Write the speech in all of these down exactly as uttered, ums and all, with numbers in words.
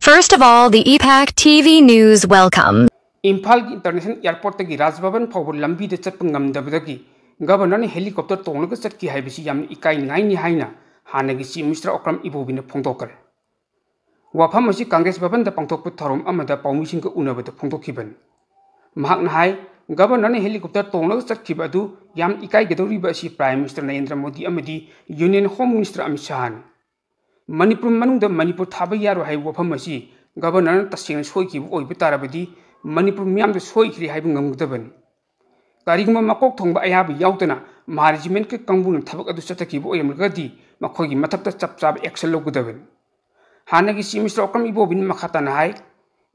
First of all, the E PAC T V News welcome. ꯏꯝꯐꯥꯜꯒꯤ international ꯑꯦꯌꯔꯄꯣꯔꯠꯇꯒꯤ ꯔꯥꯖ ꯚꯕꯟ ꯐꯥꯎꯕ ꯂꯝꯕꯤꯗ ꯆꯠꯄ ꯉꯝꯗꯕꯗꯒꯤ ꯒꯕꯔꯅꯔꯅ ꯍꯦꯂꯤꯀꯣꯞꯇꯔ ꯇꯣꯡꯂꯒ ꯆꯠꯈꯤ ꯍꯥꯏꯕꯁꯤ ꯌꯥꯝꯅ ꯏꯀꯥꯏꯅꯤꯡꯉꯥꯏꯅꯤ ꯍꯥꯏꯅ ꯍꯥꯟꯅꯒꯤ ꯆꯤꯐ ꯃꯤꯅꯤꯁꯇꯔ ꯑꯣꯀ꯭ꯔꯝ ꯏꯕꯣꯕꯤꯅ ꯐꯣꯡꯗꯣꯛꯈ꯭ꯔꯦ꯫ ꯋꯥꯐꯝ ꯑꯁꯤ ꯀꯪꯒ꯭ꯔꯦꯁ ꯚꯕꯟꯗ ꯄꯥꯡꯊꯣꯛꯄ ꯊꯧꯔꯝ ꯑꯃꯗ ꯄꯥꯎꯃꯤꯁꯤꯡꯒ ꯎꯅꯕꯗ ꯐꯣꯡꯗꯣꯛꯈꯤꯕꯅꯤ꯫ ꯃꯍꯥꯛꯅ ꯍꯥꯏ, ꯒꯕꯔꯅꯔꯅ ꯍꯦꯂꯤꯀꯣꯞꯇꯔ ꯇꯣꯡꯂꯒ ꯆꯠꯈꯤꯕ ꯑꯗꯨ ꯌꯥꯝ ꯏꯀꯥꯏꯒꯗꯧꯔꯤꯕ ꯑꯁꯤ ꯄ꯭ꯔꯥꯏꯝ ꯃꯤꯅꯤꯁꯇꯔ ꯅꯔꯦꯟꯗ꯭ꯔ ꯃꯣꯗꯤ ꯑꯃꯗꯤ ꯌꯨꯅꯤꯌꯟ ꯍꯣꯝ ꯃꯤꯅꯤꯁꯇꯔ ꯑꯃꯤꯠ ꯁꯥꯍꯅꯤ꯫ ꯃꯅꯤꯄꯨꯔ ꯃꯅꯨꯡꯗ ꯃꯅꯤꯄꯨꯔ ꯊꯥꯕ ꯌꯥꯔꯣꯏ ꯍꯥꯏꯕ ꯋꯥꯐꯝ ꯑꯁꯤ ꯒꯕꯔꯅꯔꯅ ꯇꯁꯦꯡꯅ ꯁꯣꯏꯈꯤꯕ ꯑꯣꯏꯕ ꯇꯥꯔꯕꯗꯤ ꯃꯅꯤꯄꯨꯔ ꯃꯤꯌꯥꯝꯗ ꯁꯣꯏꯈ꯭ꯔꯦ ꯍꯥꯏꯕ ꯉꯝꯒꯗꯕꯅꯤ꯫ ꯀꯔꯤꯒꯨꯝꯕ ꯃꯀꯣꯛ ꯊꯣꯡꯕ ꯑꯌꯥꯕ ꯌꯥꯎꯗꯅ ꯃꯍꯥ ꯔꯦꯖꯤꯃꯦꯟꯠꯀꯤ ꯀꯥꯡꯕꯨꯅ ꯊꯕꯛ ꯑꯗꯨ ꯆꯠꯊꯈꯤꯕ ꯑꯣꯏꯔꯝꯂꯒꯗꯤ ꯃꯈꯣꯏꯒꯤ ꯃꯊꯛꯇ ꯆꯞ ꯆꯥꯕ ꯑꯦꯛꯁꯟ ꯂꯧꯒꯗꯕꯅꯤ꯫ ꯍꯥꯟꯅꯒꯤ ꯆꯤꯐ ꯃꯤꯅꯤꯁꯇꯔ ꯑꯣꯀ꯭ꯔꯝ ꯏꯕꯣꯕꯤꯅ ꯃꯈꯥ ꯇꯥꯅ ꯍꯥꯏ,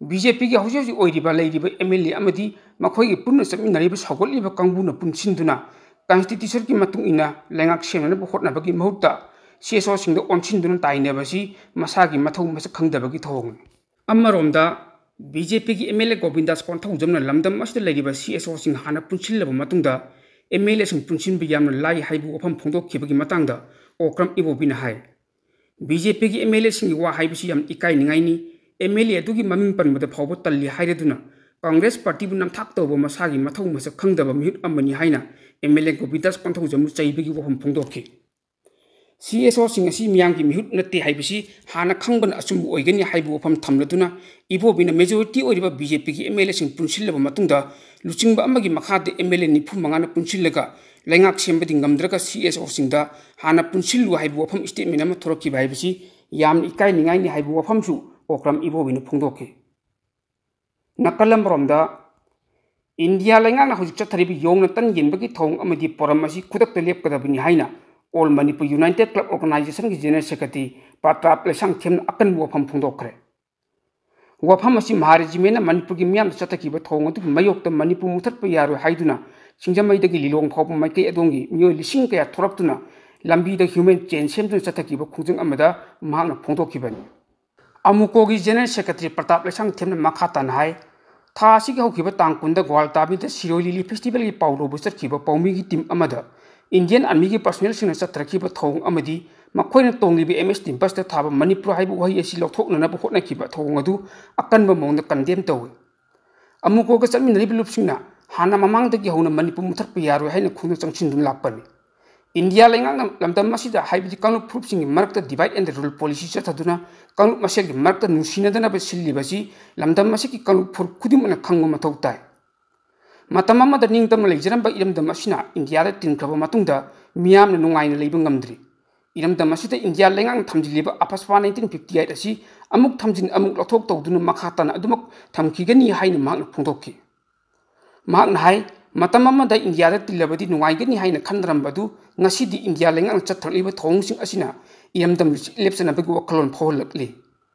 ꯕꯤ ꯖꯦ ꯄꯤꯒꯤ ꯍꯧꯖꯤꯛ ꯍꯧꯖꯤꯛ ꯑꯣꯏꯔꯤꯕ ꯂꯩꯔꯤꯕ ꯑꯦꯝ ꯑꯦꯜ ꯑꯦ ꯑꯃꯗꯤ ꯃꯈꯣꯏꯒꯤ ꯄꯨꯟꯅ ꯆꯠꯃꯤꯟꯅꯔꯤꯕ ꯁꯧꯒꯠꯂꯤꯕ ꯀꯥꯡꯕꯨꯅ ꯄꯨꯟꯁꯤꯟꯗꯨꯅ ꯀꯟꯁꯇꯤꯇ꯭ꯌꯨꯁꯟꯒꯤ ꯃꯇꯨꯡ ꯏꯟꯅ ꯂꯩꯉꯥꯛ ꯁꯦꯝꯅꯅꯕ ꯍꯣꯠꯅꯕꯒꯤ ꯃꯍꯨꯠꯇ ꯁꯤ ꯑꯦꯁ ꯑꯣꯁꯤꯡꯗ ꯑꯣꯟꯁꯤꯟꯗꯨꯅ ꯇꯥꯏꯅꯕꯁꯤ ꯃꯁꯥꯒꯤ ꯃꯊꯧ ꯃꯁꯛ ꯈꯪꯗꯕꯒꯤ ꯊꯧꯑꯣꯡꯅꯤ꯫ ꯑꯃꯔꯣꯝꯗ, ꯕꯤ ꯖꯦ ꯄꯤꯒꯤ ꯑꯦꯝ ꯑꯦꯜ ꯑꯦ ꯒꯣꯕꯤꯟꯗꯥꯁ ꯀꯣꯟꯊꯧꯖꯝꯅ ꯂꯝꯗꯝ ꯑꯁꯤꯗ ꯂꯩꯔꯤꯕ ꯁꯤ ꯑꯦꯁ ꯑꯣꯁꯤꯡ ꯍꯥꯟꯅ ꯄꯨꯟꯁꯤꯜꯂꯕ ꯃꯇꯨꯡꯗ ꯑꯦꯝ ꯑꯦꯜ ꯑꯦꯁꯤꯡ ꯄꯨꯟꯁꯤꯟꯕ ꯌꯥꯝꯅ ꯂꯥꯏ ꯍꯥꯏꯕ ꯋꯥꯐꯝ ꯐꯣꯡꯗꯣꯛꯈꯤꯕꯒꯤ ꯃꯇꯥꯡꯗ ꯑꯣꯀ꯭ꯔꯝ ꯏꯕꯣꯕꯤꯅ ꯍꯥꯏ, ꯕꯤ ꯖꯦ ꯄꯤꯒꯤ ꯑꯦꯝ ꯑꯦꯜ ꯑꯦꯁꯤꯡꯒꯤ ꯋꯥ ꯍꯥꯏꯕꯁꯤ ꯌꯥꯝ ꯏꯀꯥꯏꯅꯤꯡꯉꯥꯏꯅꯤ꯫ ꯑꯦꯝ ꯑꯦꯜ ꯑꯦ ꯑꯗꯨꯒꯤ ꯃꯃꯤꯡ ꯄꯟꯕꯗ ꯐꯥꯎꯕ ꯇꯜꯂꯤ ꯍꯥꯏꯔꯗꯨꯅ ꯀꯪꯒ꯭ꯔꯦꯁ ꯄꯥꯔꯇꯤꯕꯨ ꯅꯝꯊꯥꯛ ꯇꯧꯕ ꯃꯁꯥꯒꯤ ꯃꯊꯧ ꯃꯁꯛ ꯈꯪꯗꯕ ꯃꯤꯍꯨꯠ ꯑꯃꯅꯤ ꯍꯥꯏꯅ ꯑꯦꯝ ꯑꯦꯜ ꯑꯦ ꯒꯣꯕꯤꯟꯗꯥꯁ ꯀꯣꯟꯊꯧꯖꯝꯕꯨ ꯆꯩꯕꯒꯤ ꯋꯥꯐꯝ ꯐꯣꯡꯗꯣꯛꯈꯤ꯫ ꯁꯤ ꯑꯦꯁ ꯑꯣꯁꯤꯡ ꯑꯁꯤ ꯃꯤꯌꯥꯝꯒꯤ ꯃꯤꯍꯨꯠ ꯅꯠꯇꯦ ꯍꯥꯏꯕꯁꯤ ꯍꯥꯟꯅ ꯈꯪꯕꯅ ꯑꯆꯨꯝꯕ ꯑꯣꯏꯒꯅꯤ ꯍꯥꯏꯕ ꯋꯥꯐꯝ ꯊꯝꯂꯗꯨꯅ ꯏꯕꯣꯕꯤꯅ ꯃꯦꯖꯣꯔꯤꯇꯤ ꯑꯣꯏꯔꯤꯕ ꯕꯤ ꯖꯦ ꯄꯤꯒꯤ ꯑꯦꯝ ꯑꯦꯜ ꯑꯦꯁꯤꯡ ꯄꯨꯟꯁꯤꯜꯂꯕ ꯃꯇꯨꯡꯗ ꯂꯨꯆꯤꯡꯕ ꯑꯃꯒꯤ ꯃꯈꯥꯗ ꯑꯦꯝ ꯑꯦꯜ ꯑꯦ ꯅꯤꯐꯨ ꯃꯉꯥꯅ ꯄꯨꯟꯁꯤꯜꯂꯒ ꯂꯩꯉꯥꯛ ꯁꯦꯝꯕꯗꯤ ꯉꯝꯗ꯭ꯔꯒ ꯁꯤ ꯑꯦꯁ ꯑꯣꯁꯤꯡꯗ ꯍꯥꯟꯅ ꯄꯨꯟꯁꯤꯜꯂꯨ ꯍꯥꯏꯕ ꯋꯥꯐꯝ ꯏꯁꯇꯦꯠꯃꯦꯟ ꯑꯃ ꯊꯣꯔꯛꯈꯤꯕ ꯍꯥꯏꯕꯁꯤ ꯌꯥꯝꯅ ꯏꯀꯥꯏꯅꯤꯡꯉꯥꯏꯅꯤ ꯍꯥꯏꯕ ꯋꯥꯐꯝꯁꯨ ꯑꯣꯀ꯭ꯔꯝ ꯏꯕꯣꯕꯤꯅ ꯐꯣꯡꯗꯣꯛꯈꯤ꯫ ꯅꯥꯀꯜ ꯑꯃꯔꯣꯝꯗ, ꯏꯟꯗꯤꯌꯥ ꯂꯩꯉꯥꯛꯅ ꯍꯧꯖꯤꯛ ꯆꯠꯊꯔꯤꯕ ꯌꯣꯡꯅ ꯇꯟ ꯌꯦꯟꯕꯒꯤ ꯊꯧꯑꯣꯡ ꯑꯃꯗꯤ ꯄꯣꯔꯝ ꯑꯁꯤ ꯈꯨꯗꯛꯇ ꯂꯦꯞꯀꯗꯕꯅꯤ ꯍꯥꯏꯅ ꯑꯣꯜ ꯃꯅꯤꯄꯨꯔ ꯌꯨꯅꯥꯏꯇꯦꯗ ꯀ꯭ꯂꯕ ꯑꯣꯔꯒꯅꯥꯏꯖꯦꯁꯟꯒꯤ ꯖꯦꯅꯔꯦꯜ ꯁꯦꯀ꯭ꯔꯦꯇꯔꯤ ꯄ꯭ꯔꯇꯥꯞ ꯂꯩꯁꯥꯡꯊꯦꯝꯅ ꯑꯀꯟꯕ ꯋꯥꯐꯝ ꯐꯣꯡꯗꯣꯛꯈ꯭ꯔꯦ꯫ ꯋꯥꯐꯝ ꯑꯁꯤ ꯃꯍꯥ ꯔꯦꯖꯤꯃꯦꯟꯅ ꯃꯅꯤꯄꯨꯔꯒꯤ ꯃꯤꯌꯥꯝꯗ ꯆꯠꯊꯈꯤꯕ ꯊꯧꯑꯣꯡ ꯑꯗꯨꯒꯤ ꯃꯥꯌꯣꯛꯇ ꯃꯅꯤꯄꯨꯔ ꯃꯨꯊꯠꯄ ꯌꯥꯔꯣꯏ ꯍꯥꯏꯗꯨꯅ ꯁꯤꯡꯖꯃꯩꯗꯒꯤ ꯂꯤꯂꯣꯡ ꯐꯥꯎꯕ ꯃꯥꯏꯀꯩ ꯑꯗꯣꯝꯒꯤ ꯃꯤꯑꯣꯏ ꯂꯤꯁꯤꯡ ꯀꯌꯥ ꯊꯣꯔꯛꯇꯨꯅ ꯂꯝꯕꯤꯗ ꯍ꯭ꯌꯨꯃꯦꯟ ꯆꯦꯟ ꯁꯦꯝꯗꯨꯅ ꯆꯠꯊꯈꯤꯕ ꯈꯣꯡꯖꯪ ꯑꯃꯗ ꯃꯍꯥꯛꯅ ꯐꯣꯡꯗꯣꯛꯈꯤꯕꯅꯤ꯫ ꯑꯃꯨꯀꯣꯒꯤ ꯖꯦꯅꯔꯦꯜ ꯁꯦꯀ꯭ꯔꯦꯇꯔꯤ ꯄ꯭ꯔꯇꯥꯞ ꯂꯩꯁꯥꯡꯊꯦꯝꯅ ꯃꯈꯥ ꯇꯥꯅ ꯍꯥꯏ, ꯊꯥ ꯑꯁꯤꯒꯤ ꯍꯧꯈꯤꯕ ꯇꯥꯡ ꯀꯨꯟꯗ ꯒ꯭ꯋꯥꯜꯇꯥꯕꯤꯗ ꯁꯤꯔꯣꯏ ꯂꯤꯂꯤ ꯐꯦꯁꯇꯤꯚꯦꯜꯒꯤ ꯄꯥꯎ ꯂꯧꯕ ꯆꯠꯈꯤꯕ ꯄꯥꯎꯃꯤꯒꯤ ꯇꯤꯝ ꯑꯃꯗ ꯏꯟꯗꯤꯌꯟ ꯑꯥꯔꯃꯤꯒꯤ ꯄꯔꯁꯣꯅꯦꯜꯁꯤꯡꯅ ꯆꯠꯊꯔꯛꯈꯤꯕ ꯊꯧꯑꯣꯡ ꯑꯃꯗꯤ ꯃꯈꯣꯏꯅ ꯇꯣꯡꯂꯤꯕ ꯑꯦꯝ ꯑꯦꯁ ꯇꯤ ꯕꯁꯇ ꯊꯥꯕ ꯃꯅꯤꯄꯨꯔ ꯍꯥꯏꯕ ꯋꯥꯍꯩ ꯑꯁꯤ ꯂꯧꯊꯣꯛꯅꯅꯕ ꯍꯣꯠꯅꯈꯤꯕ ꯊꯧꯑꯣꯡ ꯑꯗꯨ ꯑꯀꯟꯕ ꯃꯑꯣꯡꯗ ꯀꯟꯗꯦꯝ ꯇꯧꯏ꯫ ꯑꯃꯨꯀꯣꯒ ꯆꯠꯃꯤꯟꯅꯔꯤꯕ ꯂꯨꯞꯁꯤꯡꯅ ꯍꯥꯟꯅ ꯃꯃꯥꯡꯗꯒꯤ ꯍꯧꯅ ꯃꯅꯤꯄꯨꯔ ꯃꯨꯊꯠꯄ ꯌꯥꯔꯣꯏ ꯍꯥꯏꯅ ꯈꯣꯡꯖꯪ ꯆꯪꯁꯤꯟꯗꯨꯅ ꯂꯥꯛꯄꯅꯤ꯫ ꯏꯟꯗꯤꯌꯥ ꯂꯩꯉꯥꯛꯅ ꯂꯝꯗꯝ ꯑꯁꯤꯗ, ꯍꯥꯏꯕꯗꯤ ꯀꯥꯡꯂꯨꯞ ꯐꯨꯔꯨꯞꯁꯤꯡꯒꯤ ꯃꯔꯛꯇ divide and rule policy ꯆꯠꯊꯗꯨꯅ ꯀꯥꯡꯂꯨꯞ ꯃꯁꯦꯜꯒꯤ ꯃꯔꯛꯇ ꯅꯨꯡꯁꯤꯅꯗꯅꯕ ꯁꯤꯜꯂꯤꯕ ꯑꯁꯤ ꯂꯝꯗꯝ ꯑꯁꯤꯒꯤ ꯀꯥꯡꯂꯨꯞ ꯐꯨꯔꯨꯞ ꯈꯨꯗꯤꯡꯃꯛꯅ ꯈꯪꯕ ꯃꯊꯧ ꯇꯥꯏ꯫ ꯃꯇꯝ ꯑꯃꯗ ꯅꯤꯡꯇꯝꯅ ꯂꯩꯖꯔꯝꯕ ꯏꯔꯝꯗꯝ ꯑꯁꯤꯅ ꯏꯟꯗꯤꯌꯥꯗ ꯇꯤꯟꯈ꯭ꯔꯕ ꯃꯇꯨꯡꯗ ꯃꯤꯌꯥꯝꯅ ꯅꯨꯡꯉꯥꯏꯅ ꯂꯩꯕ ꯉꯝꯗ꯭ꯔꯤ꯫ ꯏꯔꯝꯗꯝ ꯑꯁꯤꯗ ꯏꯟꯗꯤꯌꯥ ꯂꯩꯉꯥꯛꯅ ꯊꯝꯖꯤꯜꯂꯤꯕ AFSPA nineteen fifty eight ꯑꯁꯤ ꯑꯃꯨꯛ ꯊꯝꯖꯤꯟ ꯑꯃꯨꯛ ꯂꯧꯊꯣꯛ ꯇꯧꯗꯨꯅ ꯃꯈꯥ ꯇꯥꯅ ꯑꯗꯨꯃꯛ ꯊꯝꯈꯤꯒꯅꯤ ꯍꯥꯏꯅ ꯃꯍꯥꯛꯅ ꯐꯣꯡꯗꯣꯛꯈꯤ꯫ ꯃꯍꯥꯛꯅ ꯍꯥꯏ, ꯃꯇꯝ ꯑꯃꯗ ꯏꯟꯗꯤꯌꯥꯗ ꯇꯤꯜꯂꯕꯗꯤ ꯅꯨꯡꯉꯥꯏꯒꯅꯤ ꯍꯥꯏꯅ ꯈꯟꯅꯔꯝꯕꯗꯨ ꯉꯁꯤꯗꯤ ꯏꯟꯗꯤꯌꯥ ꯂꯩꯉꯥꯛꯅ ꯆꯠꯊꯔꯛꯂꯤꯕ ꯊꯧꯑꯣꯡꯁꯤꯡ ꯑꯁꯤꯅ ꯏꯔꯝꯗꯝ ꯂꯦꯞꯆꯅꯕꯒꯤ ꯋꯥꯈꯜꯂꯣꯟ ꯐꯥꯎꯍꯜꯂꯛꯂꯤ꯫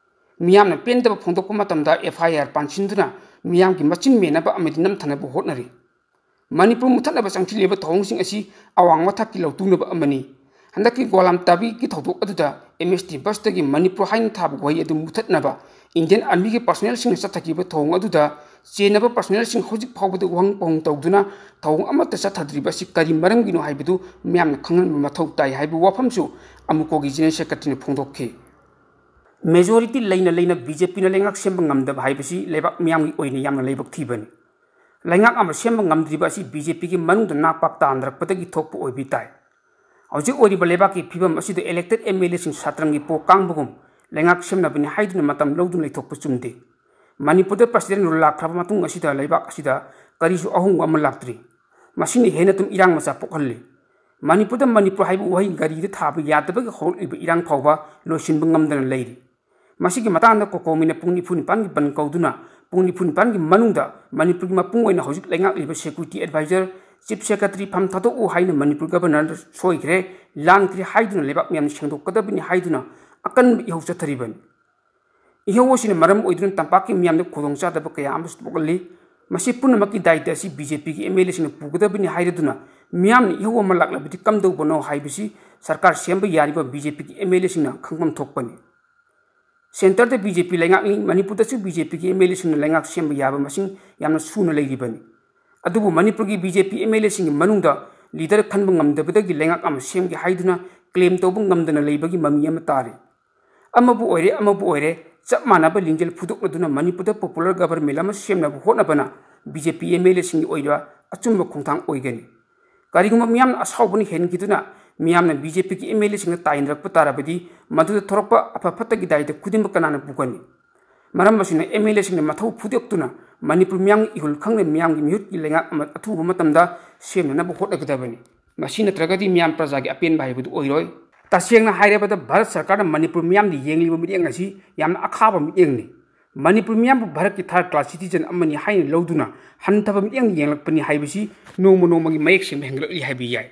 ꯃꯤꯌꯥꯝꯅ ꯄꯦꯟꯗꯕ ꯐꯣꯡꯗꯣꯛꯄ ꯃꯇꯝꯗ F I R ꯄꯥꯟꯁꯤꯟꯗꯨꯅ ꯃꯤꯌꯥꯝꯒꯤ ꯃꯆꯤꯟ ꯃꯦꯟꯅꯕ ꯑꯃꯗꯤ ꯅꯝꯊꯅꯕ ꯍꯣꯠꯅꯔꯤ꯫ ꯃꯅꯤꯄꯨꯔ ꯃꯨꯠꯊꯠꯅꯕ ꯆꯪꯁꯤꯜꯂꯤꯕ ꯊꯧꯑꯣꯡꯁꯤꯡ ꯑꯁꯤ ꯑꯋꯥꯡꯕ ꯊꯥꯛꯀꯤ ꯂꯧꯇꯨꯅꯕ ꯑꯃꯅꯤ꯫ ꯍꯟꯗꯛꯀꯤ ꯒꯣꯂꯥꯝ ꯇꯥꯕꯤꯒꯤ ꯊꯧꯗꯣꯛ ꯑꯗꯨꯗ M S T ꯕꯁꯇꯒꯤ ꯃꯅꯤꯄꯨꯔ ꯍꯥꯏꯅ ꯊꯥꯕ ꯋꯥꯍꯩ ꯑꯗꯨ ꯃꯨꯠꯊꯠꯅꯕ Indian Armyꯒꯤ personnelꯁꯤꯡꯅ ꯆꯠꯊꯈꯤꯕ ꯊꯧꯑꯣꯡ ꯑꯗꯨꯗ ꯆꯦꯟꯅꯕ personnelꯁꯤꯡ ꯍꯧꯖꯤꯛ ꯐꯥꯎꯕꯗ ꯋꯥꯍꯪ ꯄꯥꯎꯍꯪ ꯇꯧꯗꯨꯅ ꯊꯧꯑꯣꯡ ꯑꯃꯠꯇ ꯆꯠꯊꯗ꯭ꯔꯤꯕ ꯑꯁꯤ ꯀꯔꯤ ꯃꯔꯝꯒꯤꯅꯣ ꯍꯥꯏꯕꯗꯨ ꯃꯤꯌꯥꯝꯅ ꯈꯪꯍꯟꯕ ꯃꯊꯧ ꯇꯥꯏ ꯍꯥꯏꯕ ꯋꯥꯐꯝꯁꯨ ꯑꯃꯨꯀꯣꯒꯤ General Secretaryꯅ ꯐꯣꯡꯗꯣꯛꯈꯤ꯫ Majority ꯂꯩꯅ ꯂꯩꯅ BJPꯅ ꯂꯩꯉꯥꯛ ꯁꯦꯝꯕ ꯉꯝꯗꯕ ꯍꯥꯏꯕꯁꯤ ꯂꯩꯕꯥꯛ ꯃꯤꯌꯥꯝꯒꯤ ꯑꯣꯏꯅ ꯌꯥꯝꯅ ꯂꯥꯏꯕꯛ ꯊꯤꯕꯅꯤ꯫ ꯂꯩꯉꯥꯛ ꯑꯃ ꯁꯦꯝꯕ ꯉꯝꯗ꯭ꯔꯤꯕ ꯑꯁꯤ BJPꯒꯤ ꯃꯅꯨꯡꯗ ꯅꯥꯛꯄꯥꯛ ꯇꯥꯟꯅꯔꯛꯄꯗꯒꯤ ꯊꯣꯛꯄ ꯑꯣꯏꯕ ꯇꯥꯏ꯫ ꯍꯧꯖꯤꯛ ꯑꯣꯏꯔꯤꯕ ꯂꯩꯕꯥꯛꯀꯤ ꯐꯤꯕꯝ ꯑꯁꯤꯗ elected MLAꯁꯤꯡ ꯁꯥꯇ꯭ꯔꯪꯒꯤ ꯄꯣ ꯀꯥꯡꯕꯒꯨꯝ ꯂꯩꯉꯥꯛ ꯁꯦꯝꯅꯕꯅꯤ ꯍꯥꯏꯗꯨꯅ ꯃꯇꯝ ꯂꯧꯗꯨꯅ ꯂꯩꯊꯣꯛꯄ ꯆꯨꯝꯗꯦ꯫ ꯃꯅꯤꯄꯨꯔꯗ President rule ꯂꯥꯛꯈ꯭ꯔꯕ ꯃꯇꯨꯡ ꯑꯁꯤꯗ ꯂꯩꯕꯥꯛ ꯑꯁꯤꯗ ꯀꯔꯤꯁꯨ ꯑꯍꯣꯡꯕ ꯑꯃ ꯂꯥꯛꯇ꯭ꯔꯤ꯫ ꯃꯁꯤꯅ ꯍꯦꯟꯅ ꯑꯗꯨꯝ ꯏꯔꯥꯡ ꯃꯆꯥ ꯄꯣꯛꯍꯜꯂꯤ꯫ ꯃꯅꯤꯄꯨꯔꯗ ꯃꯅꯤꯄꯨꯔ ꯍꯥꯏꯕ ꯋꯥꯍꯩ ꯒꯥꯔꯤꯗ ꯊꯥꯕ ꯌꯥꯗꯕꯒꯤ ꯍꯧꯔꯛꯂꯤꯕ ꯏꯔꯥꯡ ꯐꯥꯎꯕ ꯂꯣꯏꯁꯤꯟꯕ ꯉꯝꯗꯅ ꯂꯩꯔꯤ꯫ ꯃꯁꯤꯒꯤ ꯃꯇꯥꯡꯗ ꯀꯣꯀꯣꯃꯤꯅ ꯄꯨꯡ ꯅꯤꯐꯨ ꯅꯤꯄꯥꯟꯒꯤ ꯕꯟ ꯀꯧꯗꯨꯅ ꯄꯨꯡ ꯅꯤꯐꯨ ꯅꯤꯄꯥꯟꯒꯤ ꯃꯅꯨꯡꯗ ꯃꯅꯤꯄꯨꯔꯒꯤ ꯃꯄꯨꯡ ꯑꯣꯏꯅ ꯍꯧꯖꯤꯛ ꯂꯩꯉꯥꯛꯂꯤꯕ security adviser, chief secretary ꯐꯝ ꯊꯥꯗꯣꯛꯎ ꯍꯥꯏꯅ ꯃꯅꯤꯄꯨꯔ Governorꯗ ꯁꯣꯏꯈ꯭ꯔꯦ, ꯂꯥꯟꯈ꯭ꯔꯦ ꯍꯥꯏꯗꯨꯅ ꯂꯩꯕꯥꯛ ꯃꯤꯌꯥꯝꯅ ꯁꯦꯡꯗꯣꯛꯀꯗꯕꯅꯤ ꯍꯥꯏꯗꯨꯅ ꯑꯀꯟꯕ ꯏꯍꯧ ꯆꯠꯊꯔꯤꯕꯅꯤ꯫ ꯏꯍꯧ ꯑꯁꯤꯅ ꯃꯔꯝ ꯑꯣꯏꯗꯨꯅ ꯇꯝꯄꯥꯛꯀꯤ ꯃꯤꯌꯥꯝꯗ ꯈꯨꯗꯣꯡꯆꯥꯗꯕ ꯀꯌꯥ ꯑꯃꯁꯨ ꯊꯣꯛꯍꯜꯂꯤ꯫ ꯃꯁꯤ ꯄꯨꯝꯅꯃꯛꯀꯤ ꯗꯥꯏꯇ ꯑꯁꯤ BJPꯒꯤ MLAꯁꯤꯡꯅ ꯄꯨꯒꯗꯕꯅꯤ ꯍꯥꯏꯔꯗꯨꯅ ꯃꯤꯌꯥꯝꯅ ꯏꯍꯧ ꯑꯃ ꯂꯥꯛꯂꯕꯗꯤ ꯀꯝꯗꯧꯕꯅꯣ ꯍꯥꯏꯕꯁꯤ ꯁꯔꯀꯥꯔ ꯁꯦꯝꯕ ꯌꯥꯔꯤꯕ BJPꯒꯤ MLAꯁꯤꯡꯅ ꯈꯪꯐꯝ ꯊꯣꯛꯄꯅꯤ꯫ Centreꯗ BJP ꯂꯩꯉꯥꯛꯅꯤ, ꯃꯅꯤꯄꯨꯔꯗꯁꯨ BJPꯒꯤ MLAꯁꯤꯡꯅ ꯂꯩꯉꯥꯛ ꯁꯦꯝꯕ ꯌꯥꯕ ꯃꯁꯤꯡ ꯌꯥꯝꯅ ꯁꯨꯅ ꯂꯩꯔꯤꯕꯅꯤ꯫ ꯑꯗꯨꯕꯨ ꯃꯅꯤꯄꯨꯔꯒꯤ BJP MLAꯁꯤꯡꯒꯤ ꯃꯅꯨꯡꯗ leader ꯈꯟꯕ ꯉꯝꯗꯕꯗꯒꯤ ꯂꯩꯉꯥꯛ ꯑꯃ ꯁꯦꯝꯒꯦ ꯍꯥꯏꯗꯨꯅ claim ꯇꯧꯕ ꯉꯝꯗꯅ ꯂꯩꯕꯒꯤ ꯃꯃꯤ ꯑꯃ ꯇꯥꯔꯤ꯫ ꯑꯃꯕꯨ ꯑꯣꯏꯔꯦ, ꯑꯃꯕꯨ ꯑꯣꯏꯔꯦ, ꯆꯞ ꯃꯥꯟꯅꯕ ꯂꯤꯡꯖꯦꯜ ꯐꯨꯗꯣꯛꯅꯗꯨꯅ ꯃꯅꯤꯄꯨꯔꯗ popular government ꯑꯃ ꯁꯦꯝꯅꯕ ꯍꯣꯠꯅꯕꯅ BJP MLAꯁꯤꯡꯒꯤ ꯑꯣꯏꯕ ꯑꯆꯨꯝꯕ ꯈꯣꯡꯊꯥꯡ ꯑꯣꯏꯒꯅꯤ꯫ ꯀꯔꯤꯒꯨꯝꯕ ꯃꯤꯌꯥꯝꯅ ꯑꯁꯥꯎꯕꯅ ꯍꯦꯟꯈꯤꯗꯨꯅ ꯃꯤꯌꯥꯝꯅ BJPꯒꯤ MLAꯁꯤꯡꯗ ꯇꯥꯏꯅꯔꯛꯄ ꯇꯥꯔꯕꯗꯤ, ꯃꯗꯨꯗ ꯊꯣꯔꯛꯄ ꯑꯐ ꯐꯠꯇꯒꯤ ꯗꯥꯏꯇ ꯈꯨꯗꯤꯡꯃꯛ ꯀꯅꯥꯅ ꯄꯨꯒꯅꯤ? ꯃꯔꯝ ꯑꯁꯤꯅ MLAꯁꯤꯡꯅ ꯃꯊꯧ ꯐꯨꯗꯣꯛꯇꯨꯅ ꯃꯅꯤꯄꯨꯔ ꯃꯤꯌꯥꯝꯒꯤ ꯏꯍꯨꯜ ꯈꯪꯅ ꯃꯤꯌꯥꯝꯒꯤ ꯃꯤꯍꯨꯠꯀꯤ ꯂꯩꯉꯥꯛ ꯑꯃ ꯑꯊꯨꯕ ꯃꯇꯝꯗ ꯁꯦꯝꯅꯅꯕ ꯍꯣꯠꯅꯒꯗꯕꯅꯤ꯫ ꯃꯁꯤ ꯅꯠꯇ꯭ꯔꯒꯗꯤ ꯃꯤꯌꯥꯝ ꯄ꯭ꯔꯖꯥꯒꯤ ꯑꯄꯦꯟꯕ ꯍꯥꯏꯕꯗꯨ ꯑꯣꯏꯔꯣꯏ꯫ ꯇꯁꯦꯡꯅ ꯍꯥꯏꯔꯕꯗ, ꯚꯥꯔꯠ ꯁꯔꯀꯥꯔꯅ ꯃꯅꯤꯄꯨꯔ ꯃꯤꯌꯥꯝꯗ ꯌꯦꯡꯂꯤꯕ ꯃꯤꯠꯌꯦꯡ ꯑꯁꯤ ꯌꯥꯝꯅ ꯑꯈꯥꯕ ꯃꯤꯠꯌꯦꯡꯅꯤ꯫ ꯃꯅꯤꯄꯨꯔ ꯃꯤꯌꯥꯝꯕꯨ ꯚꯥꯔꯠꯀꯤ third class citizen ꯑꯃꯅꯤ ꯍꯥꯏꯅ ꯂꯧꯗꯨꯅ ꯍꯟꯊꯕ ꯃꯤꯠꯌꯦꯡ ꯌꯦꯡꯂꯛꯄꯅꯤ ꯍꯥꯏꯕꯁꯤ ꯅꯣꯡꯃ ꯅꯣꯡꯃꯒꯤ ꯃꯌꯦꯛ ꯁꯦꯡꯕ ꯍꯦꯟꯒꯠꯂꯛꯂꯤ ꯍꯥꯏꯕ ꯌꯥꯏ꯫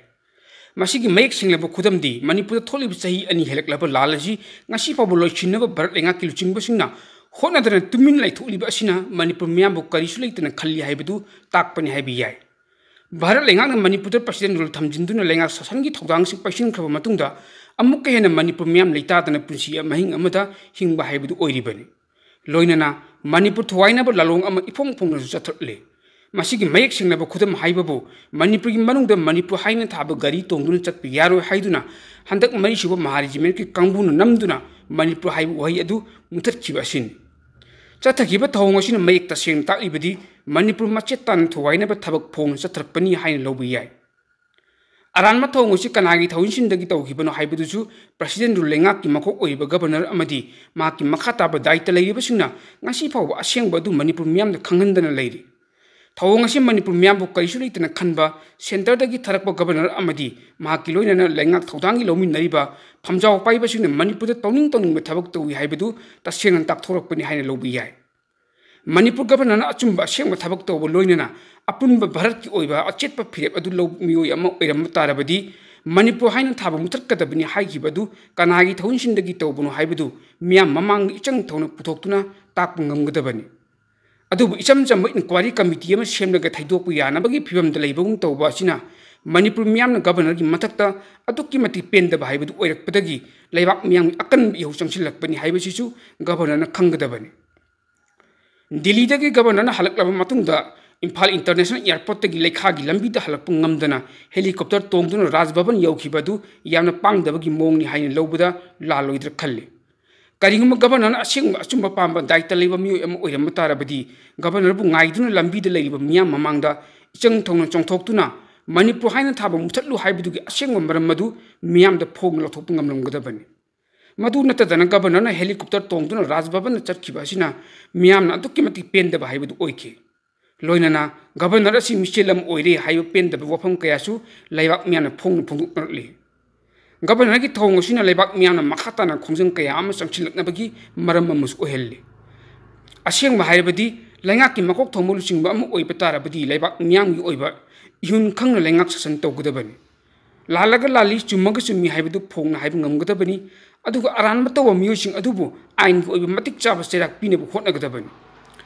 ꯃꯁꯤꯒꯤ ꯃꯌꯦꯛ ꯁꯦꯡꯂꯕ ꯈꯨꯗꯝꯗꯤ, ꯃꯅꯤꯄꯨꯔꯗ ꯊꯣꯛꯂꯤꯕ ꯆꯍꯤ ꯑꯅꯤ ꯍꯦꯜꯂꯛꯂꯕ ꯂꯥꯜ ꯑꯁꯤ ꯉꯁꯤ ꯐꯥꯎꯕ ꯂꯣꯏꯁꯤꯟꯅꯕ ꯚꯥꯔꯠ ꯂꯩꯉꯥꯛꯀꯤ ꯂꯨꯆꯤꯡꯕꯁꯤꯡꯅ ꯍꯣꯠꯅꯗꯅ ꯇꯨꯃꯤꯟ ꯂꯩꯊꯣꯛꯂꯤꯕ ꯑꯁꯤꯅ ꯃꯅꯤꯄꯨꯔ ꯃꯤꯌꯥꯝꯕꯨ ꯀꯔꯤꯁꯨ ꯂꯩꯇꯅ ꯈꯜꯂꯤ ꯍꯥꯏꯕꯗꯨ ꯇꯥꯛꯄꯅꯤ ꯍꯥꯏꯕ ꯌꯥꯏ꯫ ꯚꯥꯔꯠ ꯂꯩꯉꯥꯛꯅ ꯃꯅꯤꯄꯨꯔꯗ president rule ꯊꯝꯖꯤꯟꯗꯨꯅ ꯂꯩꯉꯥꯛ ꯁꯥꯁꯟꯒꯤ ꯊꯧꯗꯥꯡꯁꯤꯡ ꯄꯥꯏꯁꯤꯟꯈ꯭ꯔꯕ ꯃꯇꯨꯡꯗ ꯑꯃꯨꯛꯀ ꯍꯦꯟꯅ ꯃꯅꯤꯄꯨꯔ ꯃꯤꯌꯥꯝ ꯂꯩꯇꯥꯗꯅ ꯄꯨꯟꯁꯤ ꯃꯍꯤꯡ ꯑꯃꯗ ꯍꯤꯡꯕ ꯍꯥꯏꯕꯗꯨ ꯑꯣꯏꯔꯤꯕꯅꯤ꯫ ꯂꯣꯏꯅꯅ ꯃꯅꯤꯄꯨꯔ ꯊꯨꯒꯥꯏꯅꯕ ꯂꯥꯂꯣꯡ ꯑꯃ ꯏꯐꯣꯡ ꯐꯣꯡꯅꯁꯨ ꯆꯠꯊꯔꯛꯂꯤ꯫ ꯃꯁꯤꯒꯤ ꯃꯌꯦꯛ ꯁꯦꯡꯂꯕ ꯈꯨꯗꯝ ꯍꯥꯏꯕꯕꯨ ꯃꯅꯤꯄꯨꯔꯒꯤ ꯃꯅꯨꯡꯗ ꯃꯅꯤꯄꯨꯔ ꯍꯥꯏꯅ ꯊꯥꯕ ꯒꯥꯔꯤ ꯇꯣꯡꯗꯨꯅ ꯆꯠꯄ ꯌꯥꯔꯣꯏ ꯍꯥꯏꯗꯨꯅ ꯍꯟꯗꯛ ꯃꯔꯤꯁꯨꯕ ꯃꯍꯥ regimentꯀꯤ ꯀꯥꯡꯕꯨꯅ ꯅꯝꯗꯨꯅ ꯃꯅꯤꯄꯨꯔ ꯍꯥꯏꯕ ꯋꯥꯍꯩ ꯑꯗꯨ ꯃꯨꯊꯠꯈꯤꯕ ꯑꯁꯤꯅꯤ꯫ ꯆꯠꯊꯈꯤꯕ ꯊꯧꯑꯣꯡ ꯑꯁꯤꯅ ꯃꯌꯦꯛ ꯇꯁꯦꯡꯅ ꯇꯥꯛꯂꯤꯕꯗꯤ ꯃꯅꯤꯄꯨꯔ ꯃꯆꯦꯠ ꯇꯥꯅ ꯊꯨꯒꯥꯏꯅꯕ ꯊꯕꯛ ꯐꯣꯡꯅ ꯆꯠꯊꯔꯛꯄꯅꯤ ꯍꯥꯏꯅ ꯂꯧꯕ ꯌꯥꯏ꯫ ꯑꯔꯥꯟꯕ ꯊꯧꯑꯣꯡ ꯑꯁꯤ ꯀꯅꯥꯒꯤ ꯊꯧꯑꯣꯡꯁꯤꯡꯗꯒꯤ ꯇꯧꯈꯤꯕꯅꯣ ꯍꯥꯏꯕꯗꯨꯁꯨ president rule ꯂꯩꯉꯥꯛꯀꯤ ꯃꯀꯣꯛ ꯑꯣꯏꯔꯤꯕ governor ꯑꯃꯗꯤ ꯃꯍꯥꯛꯀꯤ ꯃꯈꯥ ꯇꯥꯕ ꯗꯥꯏꯇ ꯂꯩꯔꯤꯕꯁꯤꯡꯅ ꯉꯁꯤ ꯐꯥꯎꯕ ꯑꯁꯦꯡꯕ ꯑꯗꯨ ꯃꯅꯤꯄꯨꯔ ꯃꯤꯌꯥꯝꯗ ꯈꯪꯍꯟꯗꯅ ꯂꯩꯔꯤ꯫ ꯊꯧꯑꯣꯡ ꯑꯁꯤ ꯃꯅꯤꯄꯨꯔ ꯃꯤꯌꯥꯝꯕꯨ ꯀꯔꯤꯁꯨ ꯂꯩꯇꯅ ꯈꯟꯕ centreꯗꯒꯤ ꯊꯥꯔꯛꯄ governor ꯑꯃꯗꯤ ꯃꯍꯥꯛꯀꯤ ꯂꯣꯏꯅꯅ ꯂꯩꯉꯥꯛ ꯊꯧꯗꯥꯡꯒꯤ ꯂꯧꯃꯤꯟꯅꯔꯤꯕ ꯐꯝꯖꯥꯎ ꯄꯥꯏꯕꯁꯤꯡꯅ ꯃꯅꯤꯄꯨꯔꯗ ꯇꯧꯅꯤꯡ ꯇꯧꯅꯤꯡꯕ ꯊꯕꯛ ꯇꯧꯏ ꯍꯥꯏꯕꯗꯨ ꯇꯁꯦꯡꯅ ꯇꯥꯛꯊꯣꯔꯛꯄꯅꯤ ꯍꯥꯏꯅ ꯂꯧꯕ ꯌꯥꯏ꯫ ꯃꯅꯤꯄꯨꯔ governorꯅ ꯑꯆꯨꯝꯕ ꯑꯁꯦꯡꯕ ꯊꯕꯛ ꯇꯧꯕ ꯂꯣꯏꯅꯅ ꯑꯄꯨꯟꯕ ꯚꯥꯔꯠꯀꯤ ꯑꯣꯏꯕ ꯑꯆꯦꯠꯄ ꯐꯤꯔꯦꯞ ꯑꯗꯨ ꯂꯧ ꯃꯤꯑꯣꯏ ꯑꯃ ꯑꯣꯏꯔꯝꯕ ꯇꯥꯔꯕꯗꯤ ꯃꯅꯤꯄꯨꯔ ꯍꯥꯏꯅ ꯊꯥꯕ ꯃꯨꯊꯠꯀꯗꯕꯅꯤ ꯍꯥꯏꯈꯤꯕ ꯑꯗꯨ ꯀꯅꯥꯒꯤ ꯊꯧꯑꯣꯡꯁꯤꯡꯗꯒꯤ ꯇꯧꯕꯅꯣ ꯍꯥꯏꯕꯗꯨ ꯃꯤꯌꯥꯝ ꯃꯃꯥꯡꯗ ꯏꯆꯪ ꯊꯧꯅ ꯄꯨꯊꯣꯛꯇꯨꯅ ꯇꯥꯛꯄ ꯉꯝꯒꯗꯕꯅꯤ꯫ ꯑꯗꯨꯕꯨ ꯏꯆꯝ ꯆꯝꯕ inquiry committee ꯑꯃ ꯁꯦꯝꯂꯒ ꯊꯩꯗꯣꯛꯄ ꯌꯥꯅꯕꯒꯤ ꯐꯤꯕꯝꯗ ꯂꯩꯕꯒꯨꯝ ꯇꯧꯕ ꯑꯁꯤꯅ ꯃꯅꯤꯄꯨꯔ ꯃꯤꯌꯥꯝꯅ governorꯒꯤ ꯃꯊꯛꯇ ꯑꯗꯨꯛꯀꯤ ꯃꯇꯤꯛ ꯄꯦꯟꯗꯕ ꯍꯥꯏꯕꯗꯨ ꯑꯣꯏꯔꯛꯄꯗꯒꯤ ꯂꯩꯕꯥꯛ ꯃꯤꯌꯥꯝꯒꯤ ꯑꯀꯟꯕ ꯏꯍꯧ ꯆꯪꯁꯤꯜꯂꯛꯄꯅꯤ ꯍꯥꯏꯕꯁꯤꯁꯨ governorꯅ ꯈꯪꯒꯗꯕꯅꯤ꯫ ꯗꯤꯜꯂꯤꯗꯒꯤ governorꯅ ꯍꯜꯂꯛꯂꯕ ꯃꯇꯨꯡꯗ ꯏꯝꯐꯥꯜ ꯏꯟꯇꯔꯅꯦꯁꯅꯦꯜ ꯑꯦꯌꯔꯄꯣꯔꯠꯇꯒꯤ ꯂꯩꯈꯥꯒꯤ ꯂꯝꯕꯤꯗ ꯍꯜꯂꯛꯄ ꯉꯝꯗꯅ ꯍꯦꯂꯤꯀꯣꯞꯇꯔ ꯇꯣꯡꯗꯨꯅ ꯔꯥꯖ ꯚꯕꯟ ꯌꯧꯈꯤꯕ ꯑꯗꯨ ꯌꯥꯝꯅ ꯄꯥꯡꯗꯕꯒꯤ ꯃꯑꯣꯡꯅꯤ ꯍꯥꯏꯅ ꯂꯧꯕꯗ ꯂꯥꯜꯂꯣꯏꯗ꯭ꯔꯥ ꯈꯜꯂꯤ꯫ ꯀꯔꯤꯒꯨꯝꯕ ꯒꯕꯔꯅꯔꯅ ꯑꯁꯦꯡꯕ ꯑꯆꯨꯝꯕ ꯄꯥꯝꯕ ꯗꯥꯏꯇ ꯂꯩꯕ ꯃꯤꯑꯣꯏ ꯑꯃ ꯑꯣꯏꯔꯝꯕ ꯇꯥꯔꯕꯗꯤ, ꯒꯕꯔꯅꯔꯕꯨ ꯉꯥꯏꯗꯨꯅ ꯂꯝꯕꯤꯗ ꯂꯩꯔꯤꯕ ꯃꯤꯌꯥꯝ ꯃꯃꯥꯡꯗ ꯏꯆꯪ ꯊꯧꯅ ꯆꯣꯡꯊꯣꯛꯇꯨꯅ ꯃꯅꯤꯄꯨꯔ ꯍꯥꯏꯅ ꯊꯥꯕ ꯃꯨꯊꯠꯂꯨ ꯍꯥꯏꯕꯗꯨꯒꯤ ꯑꯁꯦꯡꯕ ꯃꯔꯝ ꯑꯗꯨ ꯃꯤꯌꯥꯝꯗ ꯐꯣꯡꯅ ꯂꯧꯊꯣꯛꯄ ꯉꯝꯂꯝꯒꯗꯕꯅꯤ꯫ ꯃꯗꯨ ꯅꯠꯇꯗꯅ ꯒꯕꯔꯅꯔꯅ ꯍꯦꯂꯤꯀꯣꯞꯇꯔ ꯇꯣꯡꯗꯨꯅ ꯔꯥꯖ ꯚꯕꯟꯗ ꯆꯠꯈꯤꯕ ꯑꯁꯤꯅ ꯃꯤꯌꯥꯝꯅ ꯑꯗꯨꯛꯀꯤ ꯃꯇꯤꯛ ꯄꯦꯟꯗꯕ ꯍꯥꯏꯕꯗꯨ ꯑꯣꯏꯈꯤ꯫ ꯂꯣꯏꯅꯅ ꯒꯕꯔꯅꯔ ꯑꯁꯤ ꯃꯤꯆꯦꯜ ꯑꯃ ꯑꯣꯏꯔꯦ ꯍꯥꯏꯕ ꯄꯦꯟꯗꯕ ꯋꯥꯐꯝ ꯀꯌꯥꯁꯨ ꯂꯩꯕꯥꯛ ꯃꯤꯌꯥꯝꯅ ꯐꯣꯡꯅ ꯐꯣꯡꯗꯣꯛꯅꯔꯛꯂꯤ꯫ ꯒꯕꯔꯅꯔꯒꯤ ꯊꯧꯑꯣꯡ ꯑꯁꯤꯅ ꯂꯩꯕꯥꯛ ꯃꯤꯌꯥꯝꯅ ꯃꯈꯥ ꯇꯥꯅ ꯈꯣꯡꯖꯪ ꯀꯌꯥ ꯑꯃ ꯆꯪꯁꯤꯜꯂꯛꯅꯕꯒꯤ ꯃꯔꯝ ꯑꯃꯁꯨ ꯑꯣꯏꯍꯜꯂꯤ꯫ ꯑꯁꯦꯡꯕ ꯍꯥꯏꯔꯕꯗꯤ, ꯂꯩꯉꯥꯛꯀꯤ ꯃꯀꯣꯛ ꯊꯣꯡꯕ ꯂꯨꯆꯤꯡꯕ ꯑꯃ ꯑꯣꯏꯕ ꯇꯥꯔꯕꯗꯤ ꯂꯩꯕꯥꯛ ꯃꯤꯌꯥꯝꯒꯤ ꯑꯣꯏꯕ ꯏꯍꯨꯟ ꯈꯪꯅ ꯂꯩꯉꯥꯛ ꯁꯥꯁꯟ ꯇꯧꯒꯗꯕꯅꯤ꯫ ꯂꯥꯜꯂꯒ ꯂꯥꯜꯂꯤ, ꯆꯨꯝꯃꯒ ꯆꯨꯝꯃꯤ ꯍꯥꯏꯕꯗꯨ ꯐꯣꯡꯅ ꯍꯥꯏꯕ ꯉꯝꯒꯗꯕꯅꯤ꯫ ꯑꯗꯨꯒ ꯑꯔꯥꯟꯕ ꯇꯧꯕ ꯃꯤꯑꯣꯏꯁꯤꯡ ꯑꯗꯨꯕꯨ ꯑꯥꯏꯟꯒꯤ ꯑꯣꯏꯕ ꯃꯇꯤꯛ ꯆꯥꯕ ꯆꯩꯔꯥꯛ ꯄꯤꯅꯕ ꯍꯣꯠꯅꯒꯗꯕꯅꯤ꯫